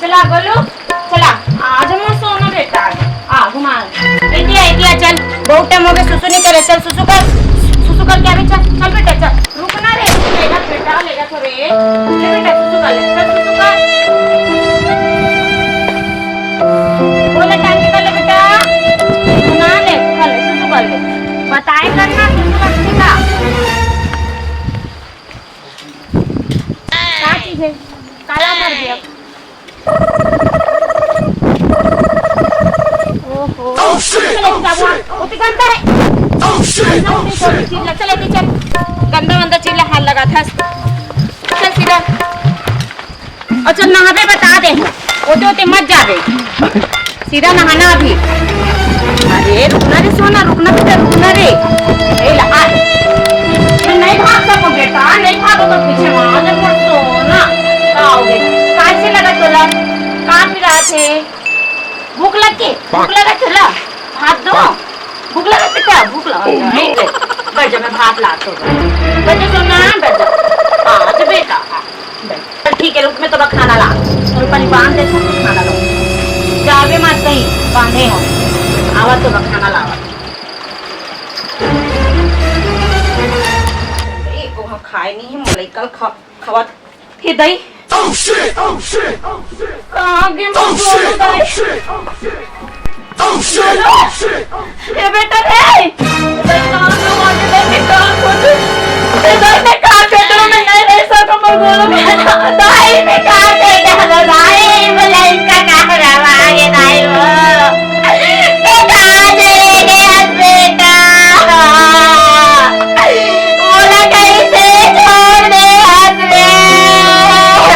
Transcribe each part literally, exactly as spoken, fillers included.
चला गोलू, चला। आज मोर सोना बेटा, आ घुमा। एतिया, एतिया चल, बहुत टाइम हो गया सुसु नहीं करे। चल सुसु कर, सुसु करके अभी चल, चल बेटा चल। रुक ना रे, लेगा बेटा, लेगा तो रे। ले बेटा सुसु कर ले, चल सुसु कर। बोला टाइम निकल ले बेटा, सुना ले, कर ले सुसु कर ले। बताए करना सुसु करने का। का चीज है? काला मर गया। ओहो। Oh, shit! चल, Oh, बाबू, shit! ओती गंदा है। Oh, shit! गंदा Oh, उल्टी shit! चल, चल, चल। गंदा वंदा चीज ला हाथ लगा था। चल सीधा। और चल नहाबे बता दे। ओते ओते मत जाबे। सीधा नहाना अभी। अरे रुकना रे सोना, रुकना बेटा, रुकना रे। ए ला, आ। ये नहीं भाग सको बेटा, नहीं भागो तो पीछे वहाँ आ जा, मोर सोना। का हो गए? काय से लगा तोला? का पिरात हे? भूख लग के? भूख लगा तोला? भात दो? भूख लगा बेटा, भूख लगा। नहीं, बैठ जा, मैं भात लात हूँ। बैठ जा सोना, बैठ जा। हाँ, तो बेटा, हाँ। चल ठीक है, रुक, मैं तोला खाना ला। चल, पानी बांध दे, तू खाना ला। जाबे मत कहीं, बांधे हो। आवा तोला खाना लावा। ए, को हम खाए नहीं है, मलाई कल खा, खवा। हे दाई। Oh, shit! Oh, shit! Oh, shit! कहाँ के Oh, shit! दाई? Oh, shit! Oh, shit! Oh, shit! Oh, shit! ए बेटा रे! ए दाई, कहाँ के मार के दाई, मैं कहाँ खोजूं? ए दाई, मैं कहाँ खोजूं? मैं नहीं रह सकूं, मैं बोलूं, मैं दाई, मैं कहाँ खोजूं? दाई, बोला इनका कहाँ रवा है, दाई वो? ए कहाँ चले गए बेटा? मोला कइसे छोड़ दे हस रे?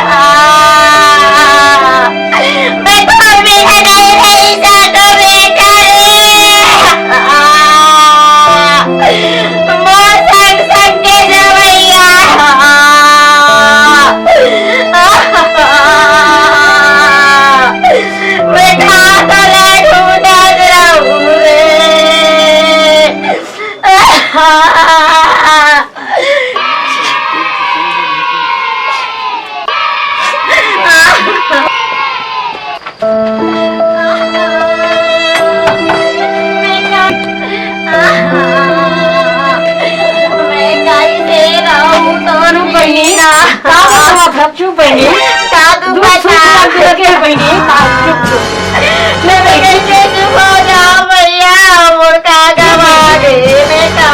आ, मैं तोर बिना नहीं रह सकूं बेटा रे। आ, मोर संग संग के जवैया। आ, मैं कहाँ तोला ढूंढत रहूं रे। चुप बहिनी, का बात हुआ था? चुप बहिनी। का तू दूध बता? सूख के बहिनी, का चुप, चुप। ले बहिनी। कैसे चुप हो जाओ भैया, मोर का गवा गे बेटा।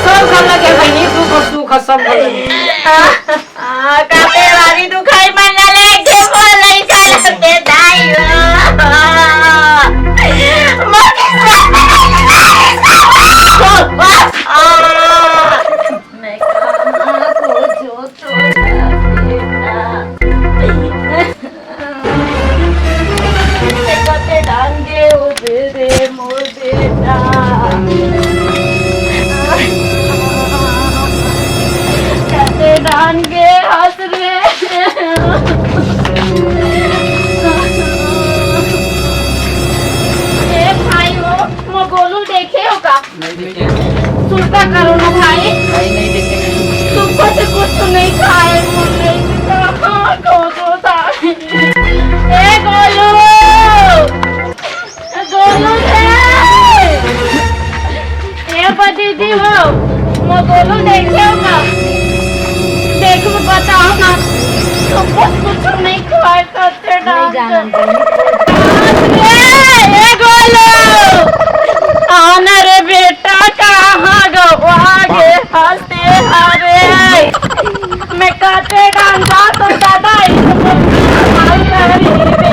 सब घर लगे बहिनी, दुख सुख सब घर लगे। आ, काटे वाली दुखाई मन ना ले, के बोल नहीं चलते दाई हो। मोर किस्मत में नहीं लिखा है। आ, मैं कहाँ को जो तो बेटा। कते डांगे ओ दे दे मोर बेटा। कते डांगे हंस रे। ए भाई हो, मो गोलू देखे हो का? नहीं देखे। सुनता करो ना भाई। भाई नहीं देखे। तुमको से कुछ नहीं खाए, वो नहीं दिखा। हाँ, कहो तो था। ए गोलू, गोलू रे। ए बा दीदी हो, मो गोलू देखे हो का? देखो बताओ ना, तुमको कुछ नहीं खाए। नहीं जाना। ए, ए गोलू! आना रे बेटा, कहाँ गवा गे हंसते हवे? मैं काटे डांगा तो दादा, इसको मार करी बेटा।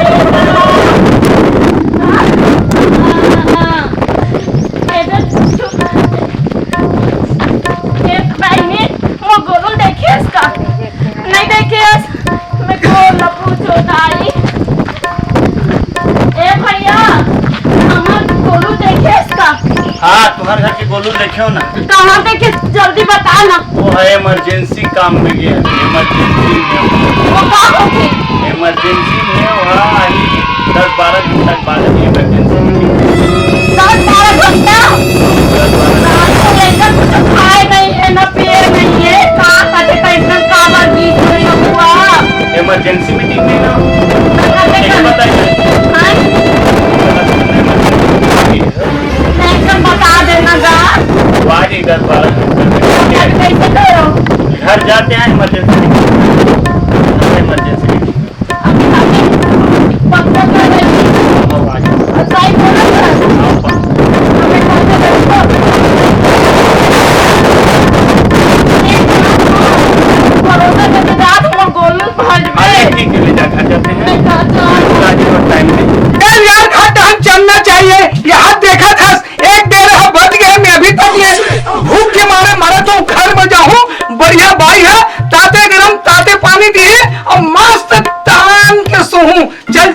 ए, बहिनी, वो गोलू देखिए इसका। नहीं देखिए, मैं गोलू पूछो दाई। ए भैया, हमार गोलू देखे इसका? हाँ, तुम्हारे घर के गोलू देखे हो ना? कहाँ देखे? जल्दी बता ना। वो है इमरजेंसी काम में गया, इमरजेंसी में। वो का होती? इमरजेंसी में वहाँ आई दस बारह घंटा के बाद अभी इमरजेंसी में। दस बारह घंटा? रात को लेकर कुछ खाए नहीं है, ना पिए नहीं है, कहाँ का देखा इतना काला बीच में हुआ? इमरजेंसी मीटिंग में ना। तो कब तक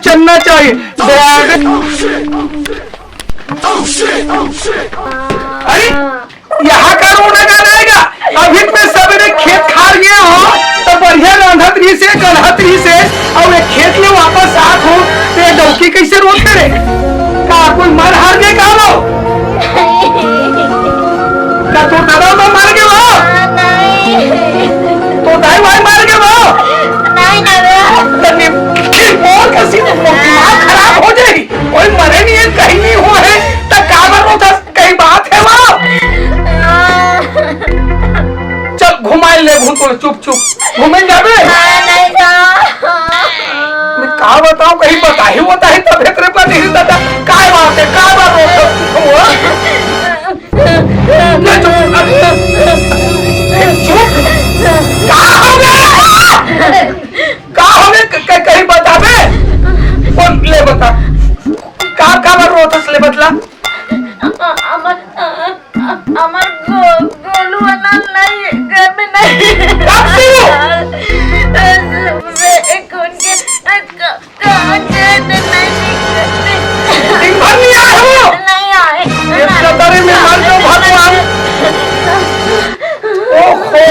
चलना चाहिए। अरे, यहाँ का रोना गाना आएगा? अभी तो मैं सवेरे खेत खार गया हूँ, तो बढ़िया रांधत रही से, गढ़त रही से, और ये खेत में वापस आत हूँ, तो ये डौकी कैसे रोते रे? का कोई मर हार गए का लो? का तो दादा माँ मर गए हो? तो दाई भाई मर गए हो? नहीं, नहीं। तो निम्हू कसी, दिमाग खराब हो जाई। कोई मरे नहीं है, कहीं नहीं हुआ है, तो काबर रोता, कहीं बात है वो? चल, घुमाए ले भूत को, चुप चुप घूमे जाबे। हाँ, नहीं तो। मैं का बताऊं, कहीं बताही होता है तब हेतरे पर नहीं रहता था। काय बात है, काय बात हो? ले चुप, चुप। का हो गया? का हो गया? क-, क-, कहीं बताबे? बोल, ले बता। का, का बार रोतस, ले बतला? अ-, अमर, अ-, अ-, अमर गो-, गोलू वाला नहीं, घर में नहीं। कब से हो? वे-, कौन के, क-, कौन के नहीं, दिन भर नहीं आए हो? नहीं आए। ये सदर में मर जाओ भगवान। ओहो,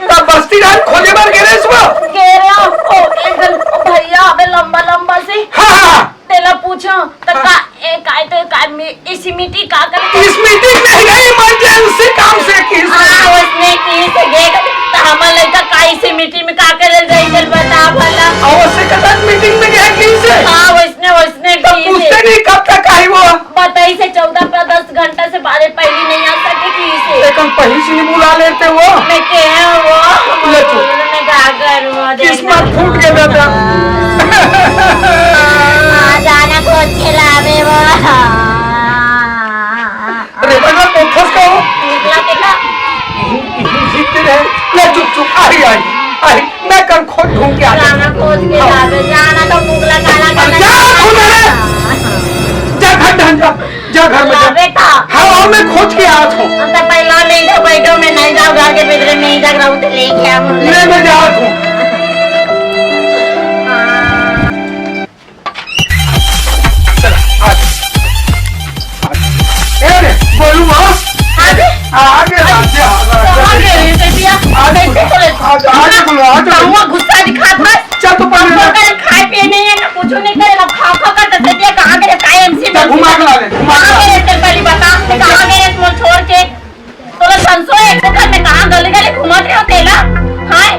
तब बस्ती रात खोजे बर गे रहे सुबह? गे रहे हो, ओ, एक जन भैया आवे लंबा लंबा से। हाँ, हाँ। तेला पूछो, त का, ए, काय तो, काय मी-, इसी मीटिंग का करे? इस मीटिंग में गई इमरजेंसी काम से की हाँ, उसने की से गे, त हमर लइका का इसी मीटिंग में का करे जाई, चल बता भला। और उससे कतक मीटिंग में गया की से? हाँ, वैसने, वैसने तो की से। पूछते नहीं कब तक आई वो? बताई से चौदह पर दस घंटा से बारे पहली नहीं आ सके की से। ते कम पहली से नहीं बुला लेते वो? मैं के है वो? ले तू। मैं गागर वो, देख किस्मत फूट के दादा। हाँ, जाना खोज के लावे वो। अरे बड़ा तो फंस गया हो। निकला के ना। हिंदी रहे। ले चुप चुप, आई, आई, आई। मैं कल खोज ढूंढ के आ जाऊँ। जाना खोज के लावे, जाना तो मुगला काला अब काला जा, काला। खोज ले। जा घर ढंग जा। जा घर में जा। लावे का? हाँ, और मैं खोज के आत हूँ। हम तो पहला नहीं था, बैठो में नहीं जाओ, घर के भीतर नहीं जाओ, रहू तो लेके आओ। ले, मैं जात हूँ। हाँ। चल, आ जा। ए रे, बोलू, हाँ? आ गए। आ गए, आ गए, आ गए। कहाँ गए रे, बेटिया? आ गए। कैसे बोले? आ जा, आ जा, बोलो, आ जा। कहाँ गुस्सा दिखात है? चल तो पहले हम ना। लोग खाए पिए नहीं है, ना कुछ नहीं करे, ना खा खा कर तो दे दिया, कहाँ गए, काहे एमसी तो बन घुमा के ला ले, घुमा के कहाँ ला ले। गए, चल पहले बता, कहाँ गए तुम छोड़ के? तोला संसो एक तो घर में कहाँ गली गली घूमत रहे हो तेला? हाय?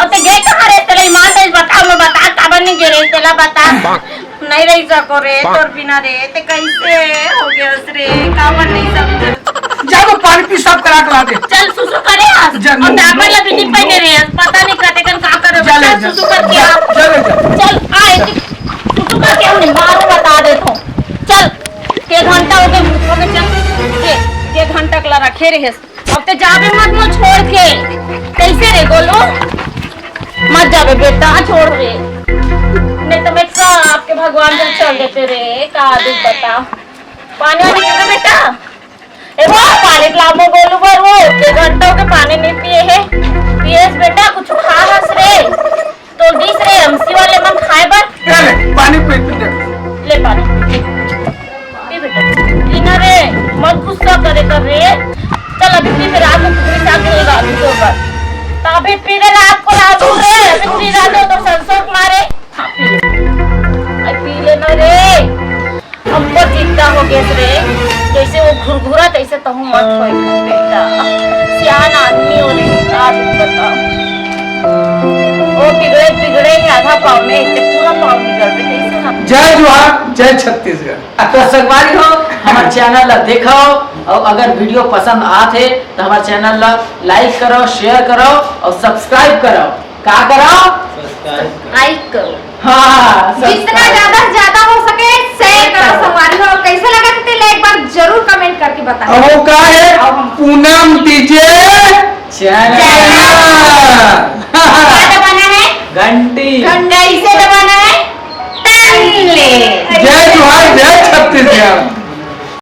और ते गए कहाँ रहे तेला? ईमान से बता, मैं बता, काबर नहीं गए रहे तेला बता। नहीं रह सको रे, तोर बिना रे, ते कैसे हो गया रे, काबर नहीं समझ? जा वो पानी पी, साफ करा के ला दे। चल सुसु करे आज। जा, और मुंह, दाबा ला भी नहीं पहने रे, पता नहीं कते कन का करे, जा ले, चल जा। सुसु करके जा, आ। जा ले, जा। चल, आ, एक सुसु करके हम बाहर बता देत हूँ। चल, के घंटा हो गए, मुंह में चल, के, के घंटा कला रखे रहे। अब ते जाबे मत मोर छोड़ के। कैसे रे गोलू? मत जाबे बेटा, छोड़ रे। नहीं तो मैं का आपके भगवान जब चल देते रे, का दुख बता। पानी वानी पीबे बेटा? ए वो पानी पिला मो गोलू बर वो, के घंटा हो के पानी नहीं पिए है। पिएस बेटा, कुछ खा हस रे। तो दिस रे एमसी वाले मन खाए बर। ले, ले, पानी पी, पी ले। ले पानी। पी बेटा। पी ना रे, मत गुस्सा करे कर रे। चल अभी पी, फिर रात को कुकरी साग के रात को बर। तो अभी पी रे, रात को रात को रे, अभी पी रात को तो संसोक मारे। हाँ, पी ले। अरे पी ले ना रे। अब्बड़ जिद्दा हो गया रे, जैसे वो घुरघुरा तैसे तहूँ मत होए बेटा, सियान आदमी हो रे, का दिक्कत बा? वो बिगड़े बिगड़े ही आधा पाँव में, इतने पूरा पाँव बिगड़ गए, कैसे ना? जय जोहार, जय छत्तीसगढ़। तो संगवारी हो, हमारे चैनल ला देखो, और अगर वीडियो पसंद आत है तो हमारे चैनल ला लाइक करो, शेयर करो और सब्सक्राइब करो। का करो? सब्सक्राइब करो। लाइक करो। हाँ, जितना सब्सक्राइब। ज्यादा से ज्यादा हो सके, शेयर करो संगवारी हो। और कैसे लगा थे, एक बार जरूर कमेंट करके बताओ। अब वो का है? अब हम पूनम डीजे चैनल। क्या दबाना है? घंटी। घंटी। कैसे दबाना है? टन ले। जय जोहार, जय छत्तीसगढ़।